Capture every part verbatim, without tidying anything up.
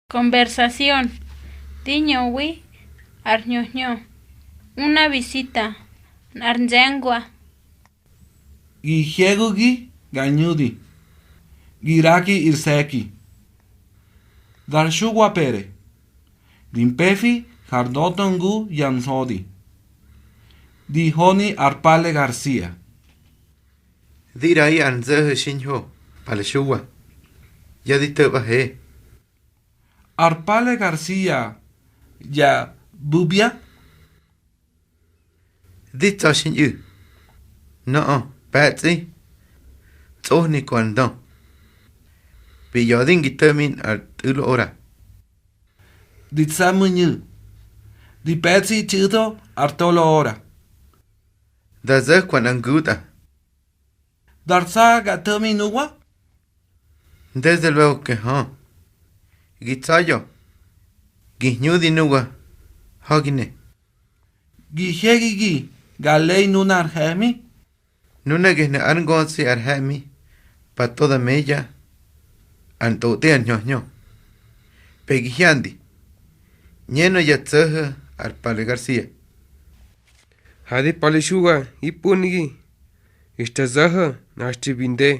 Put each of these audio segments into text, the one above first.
Conversación. Di ñöwi ar hñö hñö. Una visita. Nꞌar nze̱ngwa. Gi hyegu̱gi ga ñudi, gi ꞌraki ir se̱ki. Dar Xuwa Pere. Di mpefi har dötö ngu ya nzödi. Di honi ar Pale Garcia. Di ꞌraꞌi ar nzo̱ho̱ xiñho, Pale Xuwa. Ya di to̱ꞌbahe. Ar Pale Garcia ya bubia. Di tsa̱ xiñꞌu̱. Nöꞌö pe̱tsꞌi, tsꞌohni ku ar ndö. Bi ꞌya̱di ngi to̱ꞌmi nꞌar tꞌu̱lo ora. Di tsa̱ mu̱ñu̱. Di pe̱tsꞌi txu̱tho ar tolo ora. Da zo̱kwa nꞌa ngutꞌa. Dar tsa̱ ga tho̱ꞌmi nuwa? Ndeze luego ke hö. Gi tsa̱ya̱. Gi hñudi nuwa. Ha̱gi ne. Gi hyegigi ga lei nunar he̱ꞌmi. Nuna gehnu̱ ár ngötsꞌi ar he̱ꞌmi, pa to da meya, ar ntꞌotꞌi ar hñö hñö. Pe gi hyandi. ꞌÑenö ya tso̱ho̱ ar Pale Garcia. Ha di Pale Xuwa gi punigi, xta zo̱ho̱ nꞌaxtri bi nde.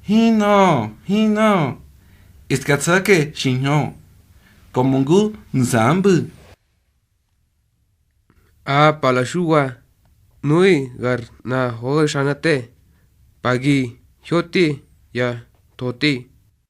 Hinꞌö, hinꞌö, xka tso̱ke xiñho, komo ngu nzambu̱. A Pale Xuwa, nui gar nꞌa hogaxanate, pa gi hyotꞌi ya thotꞌi.